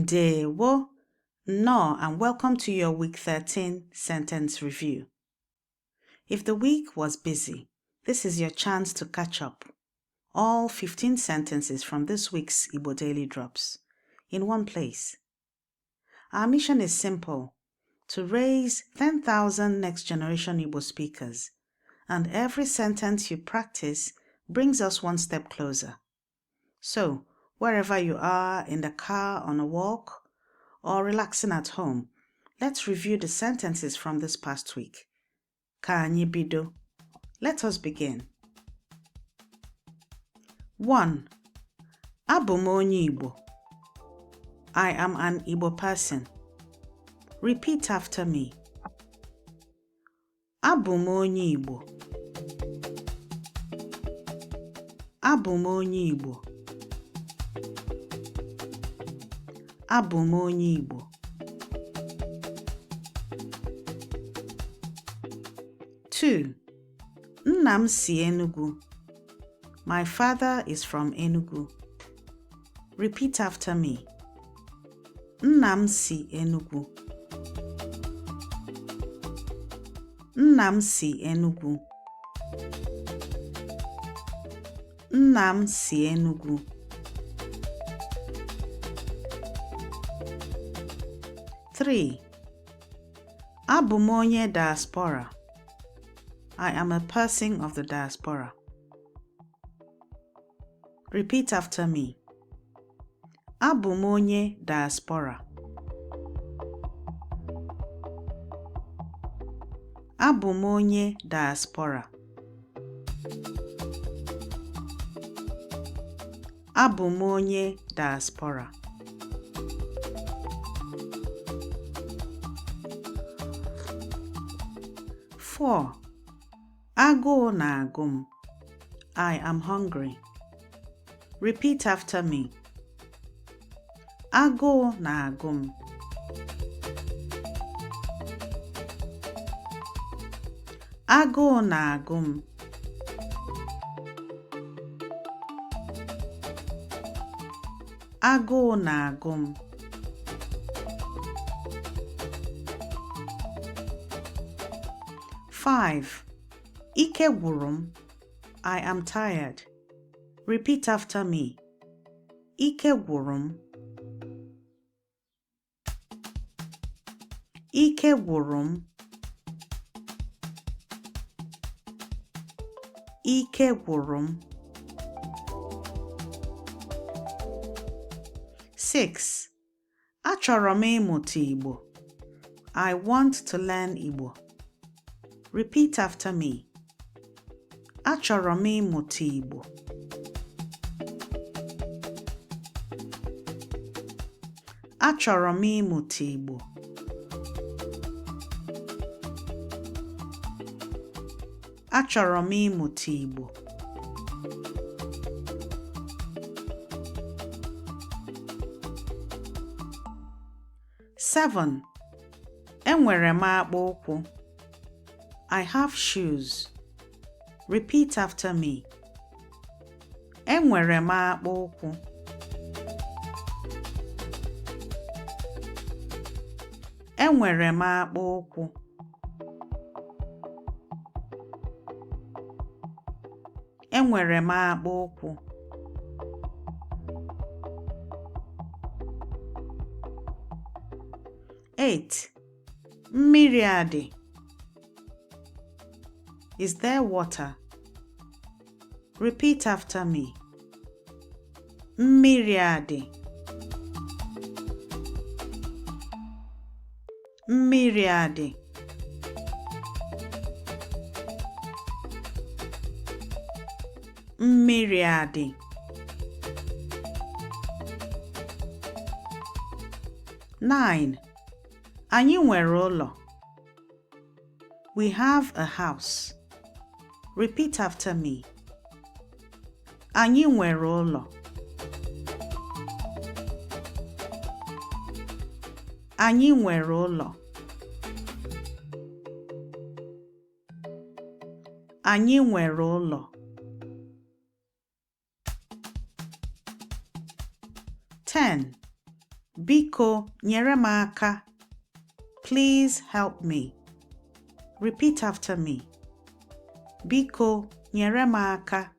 Ndewo, no, and welcome to your week 13 sentence review. If the week was busy, this is your chance to catch up. All 15 sentences from this week's Igbo Daily Drops in one place. Our mission is simple: to raise 10,000 next-generation Igbo speakers, and every sentence you practice brings us one step closer. So, wherever you are, in the car, on a walk, or relaxing at home, let's review the sentences from this past week. Ka anyị bido. Let us begin. 1. Abụ m onye Igbo. I am an Igbo person. Repeat after me. Abụ m onye Igbo. Abụ m onye Igbo. Abụ m onye Igbo. 2. Nna m si Enugu. My father is from Enugu. Repeat after me. Nna m si Enugu. Nna m si Enugu. Nna m si Enugu. 3. Abụ m onye diaspora. I am a person of the diaspora. Repeat after me. Abụ m onye diaspora. Abụ m onye diaspora. Abụ m onye diaspora. 4. Agụụ na-agụ m. I am hungry. Repeat after me. Agụụ na-agụ m. Agụụ na-agụ m. Agụụ na-agụ m. 5. Ike gwurụ m. I am tired. Repeat after me. Ike gwurụ m. Ike gwurụ m. Ike gwurụ m. 6. Achọrọ m ịmụta Igbo. I want to learn Igbo. Repeat after me. Achọrọ m ịmụta Igbo. Achọrọ m ịmụta Igbo. Achọrọ m ịmụta Igbo. 7. Enwere m akpụ ụkwụ. I have shoes. Repeat after me. Enwere m akpụ ụkwụ. Enwere m akpụ ụkwụ. Enwere m akpụ ụkwụ. 8. Mmiri adị. Is there water? Repeat after me. Mmiri adị. Mmiri adị. Mmiri adị. 9. Anyị nwere ụlọ. We have a house. Repeat after me. Anyị nwere ụlọ. Anyị nwere ụlọ. Anyị nwere ụlọ. 10. Biko nyere m aka. Please help me. Repeat after me. Biko nyere m aka.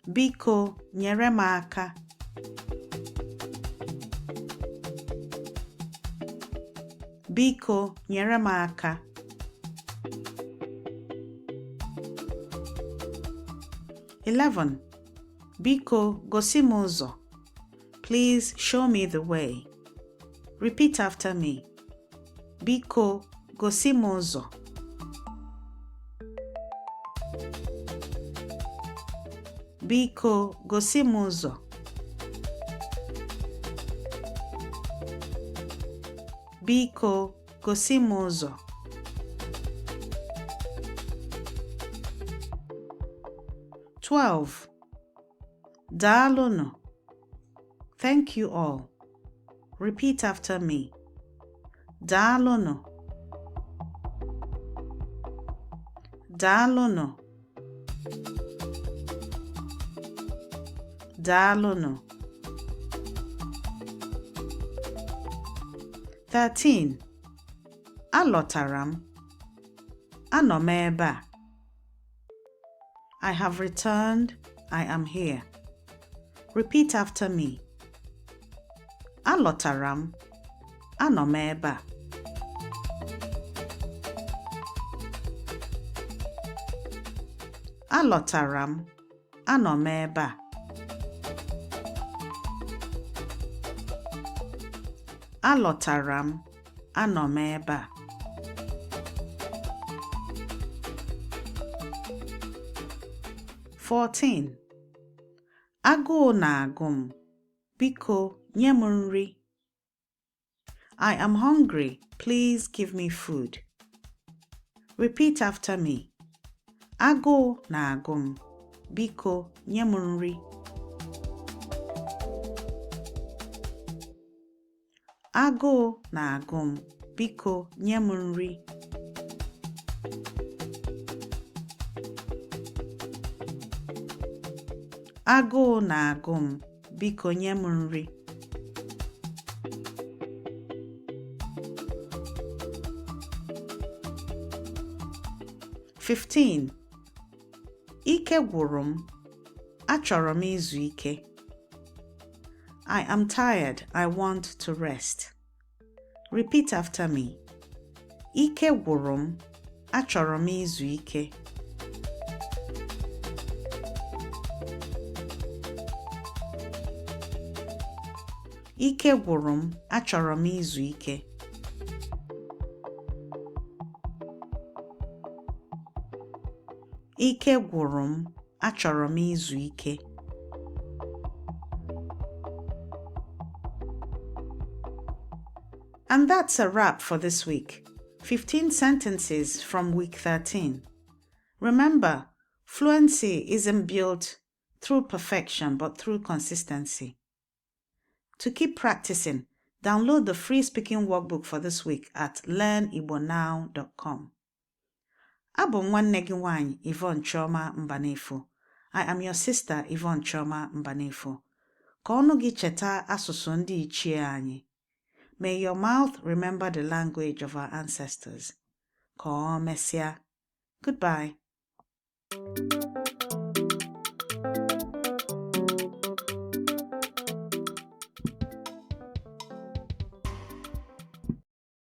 Biko nyere m aka. Biko nyere m aka. Biko gosi m ụzọ. Please show me the way. Repeat after me. Biko gosi m ụzọ. Biko gosi m ụzọ. Biko gosi m ụzọ. Daalụnụ. Thank you all. Repeat after me. Daalụnụ. Daalụnụ. Daalụnụ. 13. Alọtara m. Anọ m ebe a. I have returned. I am here. Repeat after me. Alọtara m. Anọ m ebe a. Alọtara m. Anọ m ebe a. Alọtara m. Anọ m ebe a. 14. Agụụ na-agụ m. Biko nye m nri. I am hungry. Please give me food. Repeat after me. Agụụ na-agụ m. Biko nye m nri. Agụụ na-agụ m. Biko nye m nri. Agụụ na-agụ m. Biko nye m nri. Ike gwụrụ m. Achọrọ m izu ike. I am tired. I want to rest. Repeat after me. Ike gwụrụ m. Achọrọ m izu ike. Ike gwụrụ m. Achọrọ m izu ike. Ike gwụrụ m. Achọrọ m izu ike. And that's a wrap for this week. 15 sentences from week 13. Remember, fluency isn't built through perfection, but through consistency. To keep practicing, download the free speaking workbook for this week at learnigbonow.com. Abụ m nwanne gị nwanyị Yvonne Chioma Mbanefo. I am your sister Yvonne Chioma Mbanefo. Ka ọnụ gị cheta asụsụ ndị ichie anyị. May your mouth remember the language of our ancestors. Ka o mesịa. Goodbye.